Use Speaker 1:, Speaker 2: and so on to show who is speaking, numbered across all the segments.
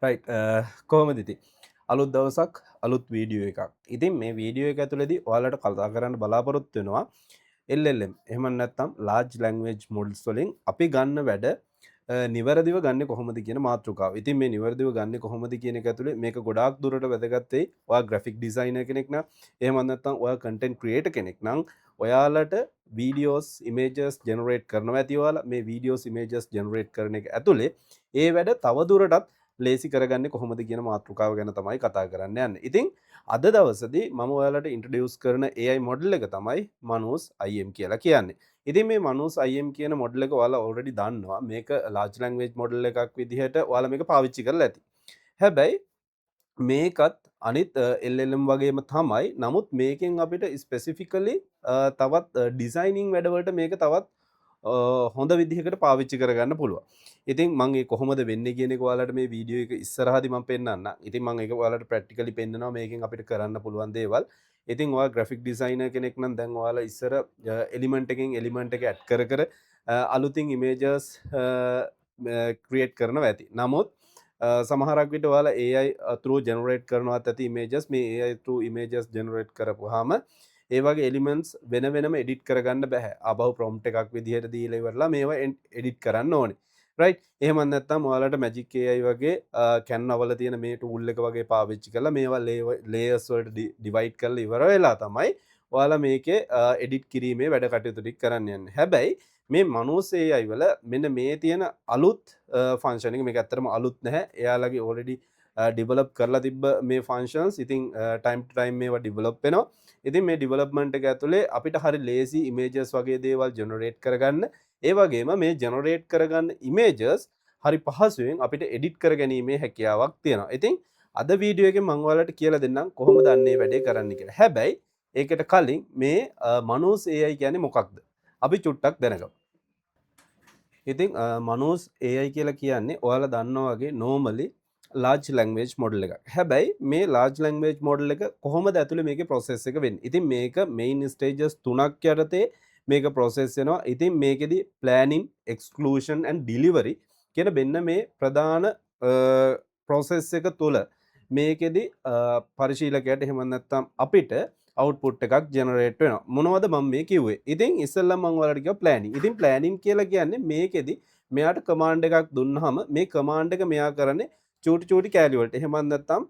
Speaker 1: Right, කොහොමද ඉතින්? අලුත් දවසක්, අලුත් වීඩියෝ එකක්. ඉතින් මේ වීඩියෝ එක ඇතුළේදී ඔයාලට කතා කරන්න බලාපොරොත්තු වෙනවා LLM, එහෙම නැත්නම් large language models වලින් අපි ගන්න වැඩ නිවැරදිව ගන්න කොහොමද කියන මාතෘකාව. ඉතින් මේ නිවැරදිව ගන්න කොහොමද කියන එක ඇතුලේ මේක ගොඩාක් දුරට වැදගත් වෙයි. ඔයා ග්‍රැෆික් ඩිසයිනර් කෙනෙක් නම්, එහෙම නැත්නම් ඔයා කන්ටෙන්ට් ක්‍රියේටර් කෙනෙක් නම්, ඔයාලට වීඩියෝස්, ඉමේජස් ජෙනරේට් කරනවා ඇති. ඔයාලා මේ වීඩියෝස්, ඉමේජස් ජෙනරේට් කරන එක ඇතුලේ ඒ වැඩ තව දුරටත් ලේසි කරගන්නේ කොහොමද කියන මාතෘකාව ගැන තමයි කතා කරන්න යන්නේ. ඉතින් අද දවසේදී මම ඔයාලට ඉන්ට්‍රොඩියුස් කරන AI model එක තමයි Manus IM කියලා කියන්නේ. ඉතින් මේ Manus IM කියන මොඩල් එක ඔයාලා ඔල්රෙඩි දන්නවා. මේක large language model එකක් විදිහට ඔයාලා මේක පාවිච්චි කරලා ඇති. හැබැයි මේකත් අනිත් LLM වගේම තමයි. නමුත් මේකෙන් අපිට ස්පෙසිෆිකලි තවත් ඩිසයිනින් වැඩවලට මේක තවත් හොඳ විදිහකට පාවිච්චි කරගන්න පුළුවන්. ඉතින් මං ඒ කොහොමද වෙන්නේ කියන එක ඔයාලට මේ වීඩියෝ එක ඉස්සරහදී මං පෙන්නන්නම්. ඉතින් මං ඒක ඔයාලට ප්‍රැක්ටිකලි පෙන්නනවා මේකෙන් අපිට කරන්න පුළුවන් දේවල්. ඉතින් ඔයා ග්‍රැෆික් ඩිසයිනර් කෙනෙක් නම්, දැන් ඔයාලා ඉස්සර එලිමන්ට් එකෙන් එලිමන්ට් එක ඇඩ් කර කර අලුතින් ඉමේජස් ක්‍රියේට් කරනවා ඇති. නමුත් සමහරක් විට ඔයාලා AI through generate කරනවත් ඇති ඉමේජස්. මේ AI through images generate කරපුවාම ඒ වගේ එලිමන්ට්ස් වෙන වෙනම එඩිට් කරගන්න බැහැ. ආපහු ප්‍රොම්ප්ට් එකක් විදිහට දීලා ඉවරලා මේවා එඩිට් කරන්න ඕනේ. රයිට්, එහෙම නැත්නම් ඔයාලට Magic AI වගේ Canva වල තියෙන මේ ටූල් එක වගේ පාවිච්චි කරලා මේවා ලේයර්ස් වලට ඩිවයිඩ් කරලා ඉවර වෙලා තමයි ඔයාලා මේකේ එඩිට් කිරීමේ වැඩ කටයුතු ටික කරන්න යන්නේ. හැබැයි මේ Manus AI වල මෙන්න මේ තියෙන අලුත් ෆන්ක්ෂන් එක, මේක ඇත්තටම අලුත් නැහැ. එයාලගේ ඔල්රෙඩි ඩිවලොප් කරලා තිබ්බ මේ ෆන්ක්ෂන්ස්. ඉතින් ටයිම් ටු ටයිම් මේවා ඩිවලොප් වෙනවා. ඉතින් මේ ඩිවලොප්මන්ට් එක ඇතුලේ අපිට හරි ලේසි ඉමේජස් වගේ දේවල් ජෙනරේට් කරගන්න. ඒ වගේම මේ ජෙනරේට් කරගන්න ඉමේජස් හරි පහසුවෙන් අපිට එඩිට් කරගැනීමේ හැකියාවක් තියෙනවා. ඉතින් අද වීඩියෝ එකෙන් මම ඔයාලට කියලා දෙන්නම් කොහොමද අන්න ඒ වැඩේ කරන්න කියලා. හැබැයි ඒකට කලින් මේ මනෝස් AI කියන්නේ මොකක්ද? අපි චුට්ටක් දැනගමු. ඉතින් මනෝස් AI කියලා කියන්නේ ඔයාලා දන්නවා වගේ normally large language model එකක්. හැබැයි මේ large language model එක කොහොමද ඇතුලේ මේකේ process එක වෙන්නේ? ඉතින් මේක main stages තුනක් යටතේ මේක process වෙනවා. ඉතින් මේකෙදි planning, execution and delivery කියන මෙන්න මේ ප්‍රධාන process එක තුල මේකෙදි පරිශීලකයාට, එහෙම නැත්නම් අපිට අවුට්පුට් එකක් ජෙනරේට් වෙනවා. මොනවද මම මේ කිව්වේ? ඉතින් ඉස්සෙල්ලා මම ඔයාලට කිව්වා ප්ලෑනින්. ඉතින් ප්ලෑනින් කියලා කියන්නේ මේකෙදි මෙයාට කමාන්ඩ් එකක් දුන්නාම මේ කමාන්ඩ් එක මෙයා කරන්නේ චූටි චූටි කෑලි වලට. එහෙම නැත්නම්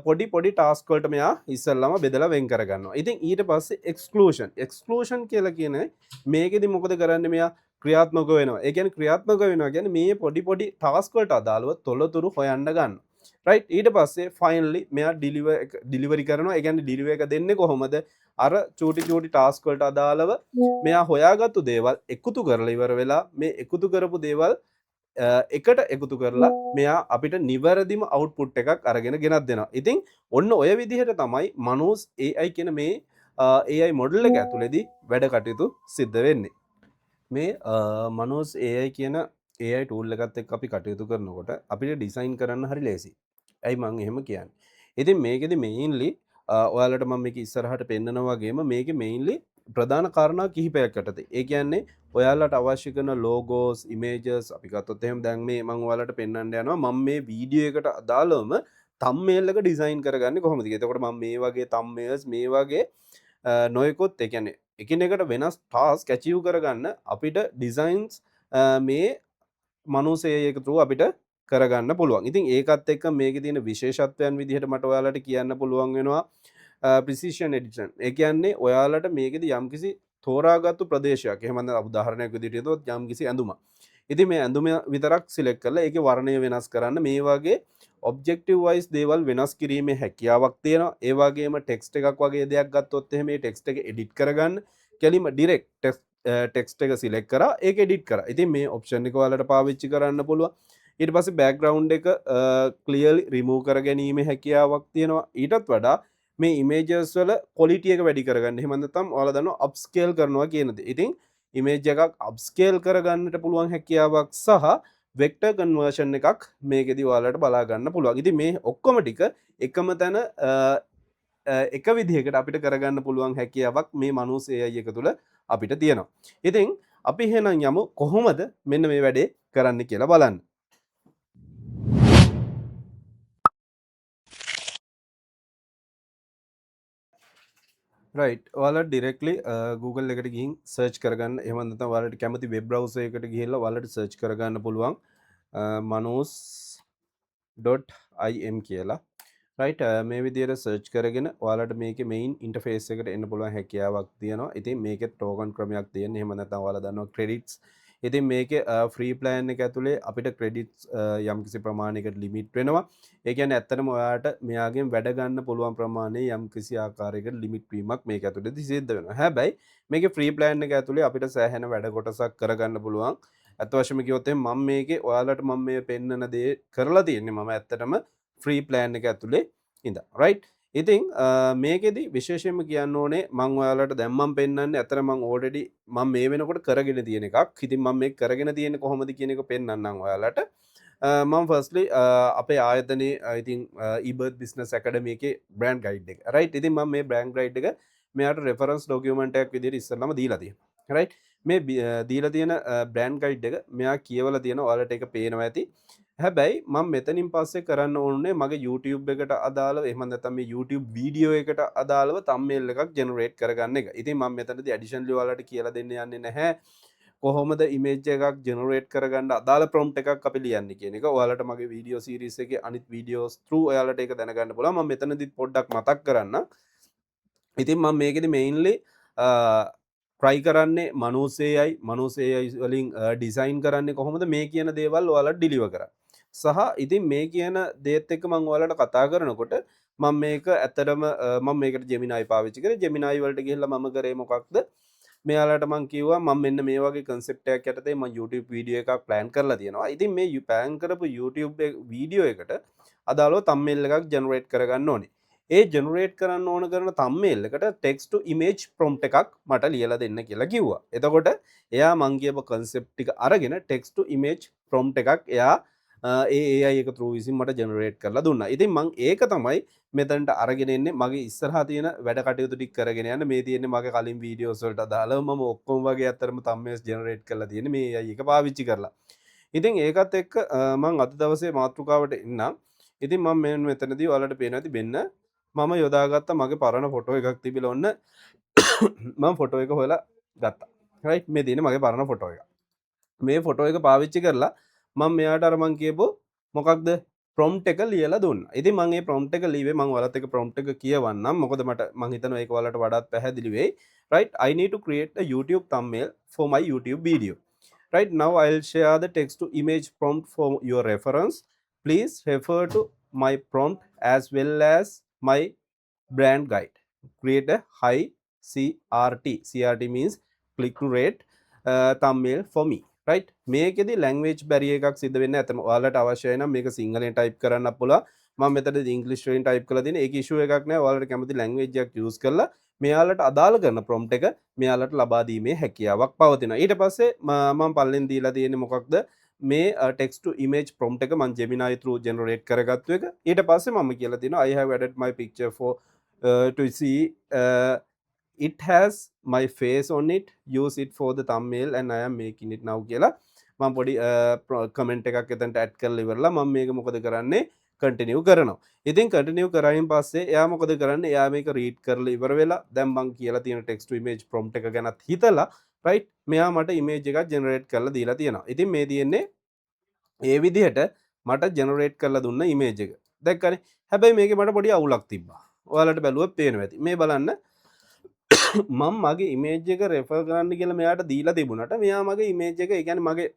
Speaker 1: පොඩි පොඩි ටාස්ක් වලට මෙයා ඉස්සෙල්ලාම බෙදලා වෙන් කරගන්නවා. ඉතින් ඊට පස්සේ එක්ස්ක්ලූෂන්. එක්ස්ක්ලූෂන් කියලා කියන්නේ මේකෙදි මොකද කරන්නේ? මෙයා ක්‍රියාත්මක වෙනවා. ඒ කියන්නේ ක්‍රියාත්මක වෙනවා කියන්නේ මේ පොඩි පොඩි ටාස්ක් වලට අදාළව තොරතුරු හොයන්න ගන්නවා. රයිට්, ඊට පස්සේ ෆයිනලි මෙයා ඩිලිවරි කරනවා. ඒ කියන්නේ ඩිලිවර් එක දෙන්නේ කොහොමද? අර චූටි චූටි ටාස්ක් වලට අදාළව මෙයා හොයාගත්තු දේවල් එකතු කරලා ඉවර වෙලා, මේ එකතු කරපු දේවල් එකට එකතු කරලා මෙයා අපිට නිවැරදිම අවුට්පුට් එකක් අරගෙන ගෙනත් දෙනවා. ඉතින් ඔන්න ඔය විදිහට තමයි මනෝස් AI කියන මේ AI model එක ඇතුලේදී වැඩ කටයුතු සිද්ධ වෙන්නේ. මේ මනෝස් AI කියන AI tool එකත් එක්ක අපි කටයුතු කරනකොට අපිට ඩිසයින් කරන්න හරි ලේසි. ඇයි මං එහෙම කියන්නේ? ඉතින් මේකෙදි මේන්ලි ඔයාලට මම මේක ඉස්සරහට පෙන්නනවා වගේම මේකේ මේන්ලි ප්‍රධාන කාරණා කිහිපයක් යටතේ. ඒ කියන්නේ ඔයාලට අවශ්‍ය කරන ලෝගෝස්, ඉමේජස් අපි ගත්තොත් එහෙම, දැන් මේ මං ඔයාලට පෙන්වන්න යනවා මම මේ වීඩියෝ එකට අදාළවම තම්නේල් එක ඩිසයින් කරගන්නේ කොහොමද කියලා. එතකොට මම මේ වගේ තම්නේල්ස්, මේ වගේ නොයෙකුත්, ඒ කියන්නේ එකිනෙකට වෙනස් ටාස්ක් ඇචීව් කරගන්න අපිට ඩිසයින්ස් මේ මනෝස් AI එක through අපිට කරගන්න පුළුවන්. ඉතින් ඒකත් එක්ක මේකේ තියෙන විශේෂත්වයන් විදිහට මට ඔයාලට කියන්න පුළුවන් වෙනවා ප්‍රිසිෂන් එඩිෂන්. ඒ කියන්නේ ඔයාලට මේකෙදි යම්කිසි තෝරාගත්තු ප්‍රදේශයක්, එහෙම නැත්නම් උදාහරණයක් විදිහට ගත්තොත් යම්කිසි ඇඳුමක්. ඉතින් මේ ඇඳුම විතරක් සිලෙක්ට් කරලා ඒකේ වර්ණය වෙනස් කරන්න, මේ වගේ ඔබ්ජෙක්ටිව් වයිස් දේවල් වෙනස් කිරීමේ හැකියාවක් තියෙනවා. ඒ වගේම ටෙක්ස්ට් එකක් වගේ දෙයක් ගත්තොත් එහෙම මේ ටෙක්ස්ට් එක එඩිට් කරගන්න කෙලින්ම ඩිරෙක්ට් ටෙක්ස්ට් එක සිලෙක්ට් කරා, ඒක එඩිට් කරා. ඉතින් මේ ඔප්ෂන් එක ඔයාලට පාවිච්චි කරන්න පුළුවන්. ඊට පස්සේ බෑග්ග්‍රවුන්ඩ් එක ක්ලියර්ලි රිමූව් කර ගැනීමේ හැකියාවක් තියෙනවා. ඊටත් වඩා මේ ඉමේජස් වල ක්වොලිටි එක වැඩි කරගන්න. එහෙම නැත්නම් ඔයාලා දන්නවා අප්ස්කේල් කරනවා කියන දේ. ඉතින් ඉමේජ් එකක් අප්ස්කේල් කරගන්නට පුළුවන් හැකියාවක් සහ වෙක්ටර් කන්වර්ෂන් එකක් මේකෙදි ඔයාලට බලා ගන්න පුළුවන්. ඉතින් මේ ඔක්කොම ටික එකම තැන එක විදිහකට අපිට කරගන්න පුළුවන් හැකියාවක් මේ මනෝස් AI එක තුළ අපිට තියෙනවා. ඉතින් අපි එහෙනම් යමු කොහොමද මෙන්න මේ වැඩේ කරන්න කියලා බලන්න. රයිට්, ඔයාලා ඩිරෙක්ට්ලි Google එකට ගිහින් සර්ච් කරගන්න. එහෙම නැත්නම් ඔයාලට කැමති වෙබ් බ්‍රවුසර් එකට ගිහිල්ලා ඔයාලට සර්ච් කරගන්න පුළුවන් manus.im කියලා. රයිට්, මේ විදිහට සර්ච් කරගෙන ඔයාලට මේකේ මේන් ඉන්ටර්ෆේස් එකට එන්න පුළුවන් හැකියාවක් තියෙනවා. ඉතින් මේකේ ටෝකන් ක්‍රමයක් තියෙන. එහෙම නැත්නම් ඔයාලා දන්නවා ක්‍රෙඩිට්ස්. ඉතින් මේකේ ෆ්‍රී ප්ලෑන් එක ඇතුලේ අපිට ක්‍රෙඩිට්ස් යම්කිසි ප්‍රමාණයකට ලිමිට් වෙනවා. ඒ කියන්නේ ඇත්තටම ඔයාට මෙයාගෙන් වැඩ ගන්න පුළුවන් ප්‍රමාණය යම්කිසි ආකාරයකට ලිමිට් වීමක් මේක ඇතුලේදී සිද්ධ වෙනවා. හැබැයි මේකේ ෆ්‍රී ප්ලෑන් එක ඇතුලේ අපිට සෑහෙන වැඩ කොටසක් කරගන්න පුළුවන්. ඇත්ත වශයෙන්ම කිව්වොත් එහෙනම් මම මේකේ ඔයාලට මම මේ පෙන්නන දේ කරලා තියෙන්නේ මම ඇත්තටම ෆ්‍රී ප්ලෑන් එක ඇතුලේ ඉඳන්. රයිට්, ඉතින් මේකෙදි විශේෂයෙන්ම කියන්න ඕනේ මං ඔයාලට දැන් මං පෙන්නන්නේ අතර මං ඕල්රෙඩි මං මේ වෙනකොට කරගෙන තියෙන එකක්. ඉතින් මං මේක කරගෙන තියෙන්නේ කොහොමද කියන එක පෙන්නන්නම් ඔයාලට. මං ෆස්ට්ලි අපේ ආයතනයේ ඉතින් ඊබර්ත් බිස්නස් ඇකඩමි එකේ බ්‍රෑන්ඩ් ගයිඩ් එක. රයිට්, ඉතින් මං මේ බ්‍රෑන්ඩ් ගයිඩ් එක මෙයාට රෙෆරන්ස් ඩොකියුමන්ට් එකක් විදිහට ඉස්සෙල්ලාම දීලා තියෙනවා. රයිට්, මේ දීලා තියෙන බ්‍රෑන්ඩ් ගයිඩ් එක මෙයා කියවලා තියෙන ඔයාලට ඒක පේනවා ඇති. හැබැයි මම මෙතනින් පස්සේ කරන්න ඕනේ මගේ YouTube එකට අදාළව, එහෙම නැත්නම් මේ YouTube video එකට අදාළව thumbnail එකක් ජෙනරේට් කරගන්න එක. ඉතින් මම මෙතනදී ඇඩිෂනලි ඔයාලට කියලා දෙන්න යන්නේ නැහැ කොහොමද ඉමේජ් එකක් ජෙනරේට් කරගන්න අදාළ ප්‍රොම්ප්ට් එකක් අපි ලියන්නේ කියන එක. ඔයාලට මගේ වීඩියෝ සීරීස් එකේ අනිත් වීඩියෝස් through ඔයාලට ඒක දැනගන්න පුළුවන්. මම මෙතනදිත් පොඩ්ඩක් මතක් කරන්න. ඉතින් මම මේකෙදි මේන්ලි ට්‍රයි කරන්නේ මනූස් AI, මනූස් AI වලින් ඩිසයින් කරන්නේ කොහොමද මේ කියන දේවල් ඔයාලට ඩිලිවර් කරන්න. සහ ඉතින් මේ කියන දේත් එක්ක මං ඔයාලට කතා කරනකොට මම මේක ඇත්තටම මම මේකට ජෙමිනයි පාවිච්චි කරේ. ජෙමිනයි වලට ගිහිල්ලා මම කරේ මොකක්ද? මෙයාලට මං කිව්වා මම මෙන්න මේ වගේ කන්සෙප්ට් එකක් යටතේ මං YouTube video එකක් ප්ලෑන් කරලා තියෙනවා. ඉතින් මේ ප්ලෑන් කරපු YouTube video එකට අදාළව තම්නේල් එකක් ජෙනරේට් කරගන්න ඕනේ. ඒ ජෙනරේට් කරන්න ඕන කරන තම්නේල් එකට ටෙක්ස්ට් ටු ඉමේජ් ප්‍රොම්ප්ට් එකක් මට ලියලා දෙන්න කියලා කිව්වා. එතකොට එයා මං කියපු කන්සෙප්ට් ටික අරගෙන ටෙක්ස්ට් ටු ඉමේජ් ප්‍රොම්ප්ට් එකක් එයා ඒ AI එක through විසින් මට ජෙනරේට් කරලා දුන්නා. ඉතින් මං ඒක තමයි මෙතනට අරගෙන එන්නේ මගේ ඉස්සරහා තියෙන වැඩ කටයුතු ටික කරගෙන යන්න. මේ තියෙන්නේ මගේ කලින් වීඩියෝස් වලට අදාළව මම ඔක්කොම වගේ ඇත්තටම thumbnails generate කරලා තියෙන්නේ මේ AI එක පාවිච්චි කරලා. ඉතින් ඒකත් එක්ක මං අද දවසේ මාතෘකාවට එන්නම්. ඉතින් මම මෙන්න මෙතනදී ඔයාලට පේනවා ඇති මෙන්න මම යොදාගත්ත මගේ පරණ ෆොටෝ එකක් තිබිලා ඔන්න මම ෆොටෝ එක හොයලා ගත්තා. රයිට්, මේ තියෙන්නේ මගේ පරණ ෆොටෝ එක. මේ ෆොටෝ එක පාවිච්චි කරලා මම මෙයාට අර මං කියපු මොකක්ද ප්‍රොම්ප්ට් එක ලියලා දුන්නා. ඉතින් මං ඒ ප්‍රොම්ප්ට් එක ලිව්වේ, මං ඔයාලත් එක්ක ප්‍රොම්ප්ට් එක කියවන්නම්. මොකද මට මං හිතනවා ඒක ඔයාලට වඩාත් පැහැදිලි වෙයි. Right, I need to create a YouTube thumbnail for my YouTube video. Right now I'll share the text to image prompt for your reference. Please refer to my prompt as well as my brand guide. Create a high CRT. CRT means click to rate thumbnail for me. Right, මේකෙදි language barrier එකක් සිද්ධ වෙන්නේ නැතම ඔයාලට අවශ්‍යයි නම් මේක සිංහලෙන් type කරන්න පුළුවන්. මම මෙතනදී ඉංග්‍රීසි වලින් ටයිප් කරලා තියෙන. ඒක ඉෂුව එකක් නෑ. ඔයාලට කැමති ලැන්ග්වේජ් එකක් යූස් කරලා මෙයාලට අදාළ කරන ප්‍රොම්ප්ට් එක මෙයාලට ලබා දීමේ හැකියාවක් පවතිනවා. ඊට පස්සේ මම පල්ලෙන් දීලා තියෙන්නේ මොකක්ද මේ ටෙක්ස්ට් ටු ඉමේජ් ප්‍රොම්ප්ට් එක මම Gemini through generate කරගත්තු එක. ඊට පස්සේ මම කියලා තියෙනවා I have added my picture for to see it has my face on it, use it for the thumbnail and I am making it now කියලා මම පොඩි කමෙන්ට් එකක් එතනට ඇඩ් කරලා ඉවරලා මම මේක මොකද කරන්නේ? කන්ටිනියු කරනවා. ඉතින් කන්ටිනියු කරායින් පස්සේ එයා මොකද කරන්නේ? එයා මේක රීඩ් කරලා ඉවර වෙලා දැන් මං කියලා තියෙන ටෙක්ස්ට් ටු ඉමේජ් ප්‍රොම්ප්ට් එක ගැනත් හිතලා, රයිට්, මෙයා මට ඉමේජ් එකක් ජෙනරේට් කරලා දීලා තියෙනවා. ඉතින් මේ තියෙන්නේ ඒ විදිහට මට ජෙනරේට් කරලා දුන්න ඉමේජ් එක. දැක්කනේ. හැබැයි මේකේ මට පොඩි අවුලක් තිබ්බා. ඔයාලට බැලුවොත් පේනවා ඇති. මේ බලන්න, මං මගේ ඉමේජ් එක රෙෆර් කරන්න කියලා මෙයාට දීලා තිබුණාට මෙයා මගේ ඉමේජ් එක, ඒ කියන්නේ මගේ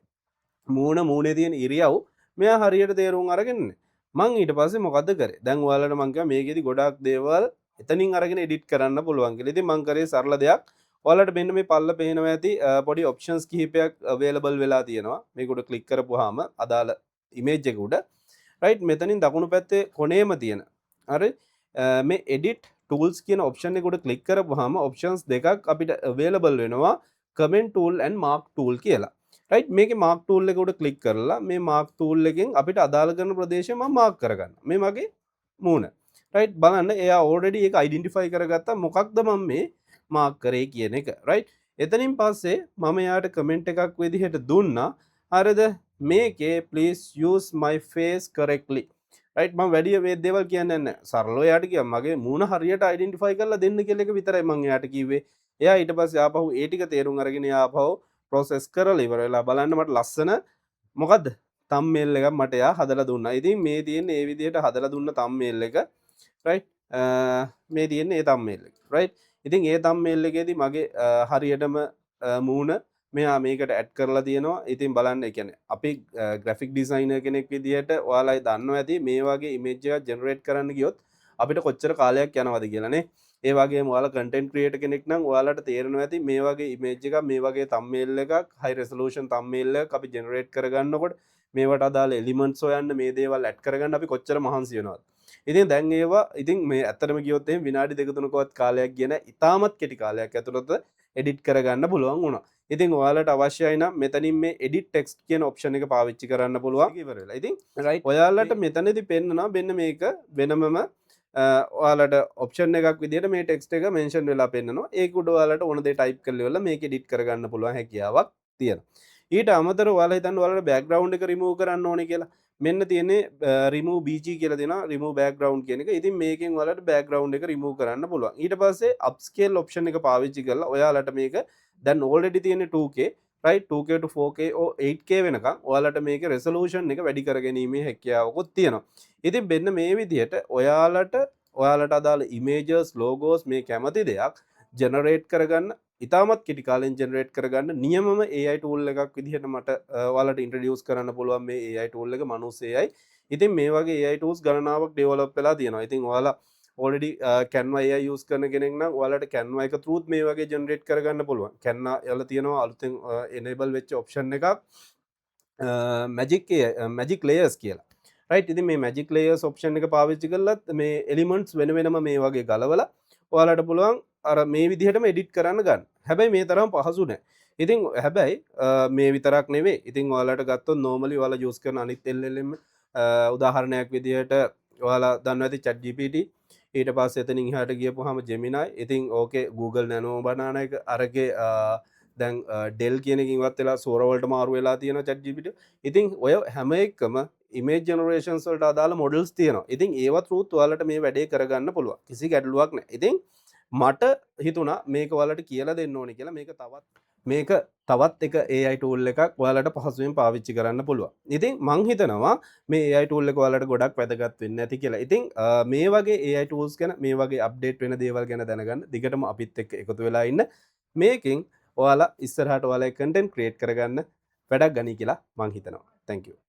Speaker 1: මූණ, මූණේ තියෙන ඉරියව් මෙයා හරියට තේරුම් අරගෙන නෑ. මං ඊට පස්සේ මොකද්ද කරේ? දැන් ඔයාලට මං කිව්වා මේකෙදි ගොඩාක් දේවල් එතනින් අරගෙන එඩිට් කරන්න පුළුවන් කියලා. ඉතින් මං කරේ සරල දෙයක්. ඔයාලට මෙන්න මේ පල්ල පේනවා ඇති පොඩි ඔප්ෂන්ස් කිහිපයක් අවේලබල් වෙලා තියෙනවා. මේක උඩ ක්ලික් කරපුවාම අදාළ ඉමේජ් එක උඩ, රයිට්, මෙතනින් දකුණු පැත්තේ කොනේම තියෙන හරි මේ එඩිට් ටූල්ස් කියන ඔප්ෂන් එක උඩ ක්ලික් කරපුවාම ඔප්ෂන්ස් දෙකක් අපිට අවේලබල් වෙනවා, comment tool and mark tool කියලා. රයිට්, මේකේ මාක් ටූල් එක උඩ ක්ලික් කරලා මේ මාක් ටූල් එකෙන් අපිට අදාළ කරන ප්‍රදේශය මම මාක් කරගන්න. මේ මගේ මූණ. රයිට්, බලන්න එයා ඕල්රෙඩි ඒක අයිඩෙන්ටිෆයි කරගත්තා මොකක්ද මම මේ මාක් කරේ කියන එක. රයිට්, එතනින් පස්සේ මම එයාට කමෙන්ට් එකක් විදිහට දුන්නා. හරිද, මේකේ "Please use my face correctly." Right, මම වැඩි මේ දේවල් කියන්නේ නැහැ. සරලව එයාට කිව්වා මගේ මූණ හරියට අයිඩෙන්ටිෆයි කරලා දෙන්න කියලා එක විතරයි මං එයාට කිව්වේ. එයා ඊට පස්සේ ආපහු ඒ ටික තේරුම් අරගෙන එයා ආපහු ප්‍රොසෙස් කරලා ඉවර වෙලා බලන්න මට ලස්සන මොකද්ද තම්නේල් එකක් මට එයා හදලා දුන්නා. ඉතින් මේ තියෙන්නේ ඒ විදිහට හදලා දුන්න තම්නේල් එක. රයිට්, මේ තියෙන්නේ ඒ තම්නේල් එක. රයිට්, ඉතින් ඒ තම්නේල් එකේදී මගේ හරියටම මූණ මෙයා මේකට ඇඩ් කරලා තියෙනවා. ඉතින් බලන්න, ඒ කියන්නේ අපි ග්‍රැෆික් ඩිසයිනර් කෙනෙක් විදිහට ඔයාලා දන්නවා ඇති මේ වගේ ඉමේජ් එකක් ජෙනරේට් කරන්න ගියොත් අපිට කොච්චර කාලයක් යනවද කියලා නේ. ඒ වගේම ඔයාලා කන්ටෙන්ට් ක්‍රියේටර් කෙනෙක් නම් ඔයාලට තේරෙනවා ඇති මේ වගේ ඉමේජ් එකක්, මේ වගේ තම්නේල් එකක්, හයි රෙසලූෂන් තම්නේල් එකක් අපි ජෙනරේට් කරගන්නකොට මේවට අදාළ එලිමන්ට්ස් හොයන්න, මේ දේවල් ඇඩ් කරගන්න අපි කොච්චර මහන්සි වෙනවද. ඉතින් දැන් ඒවා ඉතින් මේ ඇත්තටම ගියොත් එහෙනම් විනාඩි දෙක තුනකවත් කාලයක් ගියේ නෑ. ඉතාමත් කෙටි කාලයක් ඇතුළත එඩිට් කරගන්න පුළුවන් වුණා. ඉතින් ඔයාලට අවශ්‍යයි නම් මෙතනින් මේ එඩිට් ටෙක්ස්ට් කියන ඔප්ෂන් එක පාවිච්චි කරන්න පුළුවන්. ඉවර වෙලා. ඉතින් ඔයාලට මෙතනදී පෙන්නනවා මෙන්න මේක වෙනමම ඔයාලට ඔප්ෂන් එකක් විදිහට මේ ටෙක්ස්ට් එක මෙන්ෂන් වෙලා පෙන්නනවා. ඒක උඩ ඔයාලට ඕන දේ ටයිප් කරලා ඉවරලා මේක එඩිට් කරගන්න පුළුවන් හැකියාවක් තියෙනවා. ඊට අමතරව ඔයාලා හිතන්න ඔයාලට බෑග්ග්‍රවුන්ඩ් එක රිමූව් කරන්න ඕනේ කියලා. මෙන්න තියෙන්නේ රිමූව් BG කියලා දෙනවා, රිමූව් බෑග්ග්‍රවුන්ඩ් කියන එක. ඉතින් මේකෙන් ඔයාලට බෑග්ග්‍රවුන්ඩ් එක රිමූව් කරන්න පුළුවන්. ඊට පස්සේ අප්ස්කේල් ඔප්ෂන් එක පාවිච්චි කරලා ඔයාලට මේක දැන් ඕල්රෙඩි තියෙන්නේ 2K, right, 2K to 4K or 8K වෙනකන් ඔයාලට මේක රෙසලූෂන් එක වැඩි කරගැනීමේ හැකියාවකුත් තියෙනවා. ඉතින් මෙන්න මේ විදිහට ඔයාලට අදාළ ඉමේජස්, ලෝගෝස් මේ කැමති දෙයක් ජෙනරේට් කරගන්න, ඉතාමත් කෙටි කාලෙන් ජෙනරේට් කරගන්න නියමම AI tool එකක් විදිහට මට ඔයාලට ඉන්ට්‍රොඩියුස් කරන්න පුළුවන් මේ AI tool එක මනුස්ස AI. ඉතින් මේ වගේ AI tools ගණනාවක් ඩෙවලොප් වෙලා තියෙනවා. ඉතින් ඔයාලා ඔල්රෙඩි Canva AI use කරන කෙනෙක් නම් ඔයාලට Canva එක through මේ වගේ ජෙනරේට් කරගන්න පුළුවන්. Canva වල තියෙනවා අලුතෙන් එනේබල් වෙච්ච ඔප්ෂන් එකක් Magic AI, Magic Layers කියලා. රයිට්, ඉතින් මේ Magic Layers option එක පාවිච්චි කරලත් මේ එලිමන්ට්ස් වෙන වෙනම මේ වගේ ගලවලා ඔයාලට පුළුවන් අර මේ විදිහටම එඩිට් කරන්න ගන්න. හැබැයි මේ තරම් පහසු නෑ. ඉතින් හැබැයි මේ විතරක් නෙවෙයි. ඉතින් ඔයාලට ගත්තොත් නෝමලි ඔයාලා යූස් කරන අනිත් LLM උදාහරණයක් විදිහට ඔයාලා දන්නවා ඇති ChatGPT, ඊට පස්සේ එතනින් එහාට ගියපුවාම Gemini. ඉතින් ඕකේ Google Nano Banana එක අරගේ දැන් Dell කියන එකකින් ඉවත් වෙලා Sora වලට මාරු වෙලා තියෙනවා ChatGPT. ඉතින් ඔය හැම එකම ඉමේජ් ජෙනරේෂන්ස් වලට අදාළ මොඩල්ස් තියෙනවා. ඉතින් ඒවත් ත්‍රූත් ඔයාලට මේ වැඩේ කරගන්න පුළුවන්. කිසි ගැටලුවක් නෑ. ඉතින් මට හිතුණා මේක ඔයාලට කියලා දෙන්න ඕනේ කියලා. මේක තවත් එක AI tool එකක් ඔයාලට පහසුවෙන් පාවිච්චි කරන්න පුළුවන්. ඉතින් මං හිතනවා මේ AI tool එක ඔයාලට ගොඩක් වැදගත් වෙන්න ඇති කියලා. ඉතින් මේ වගේ AI tools ගැන, මේ වගේ අප්ඩේට් වෙන දේවල් ගැන දැනගන්න දිගටම අපිත් එක්ක එකතු වෙලා ඉන්න. මේකෙන් ඔයාලා ඉස්සරහට ඔයාලගේ කන්ටෙන්ට් ක්‍රියේට් කරගන්න වැඩක් ගනී කියලා මං හිතනවා. Thank you.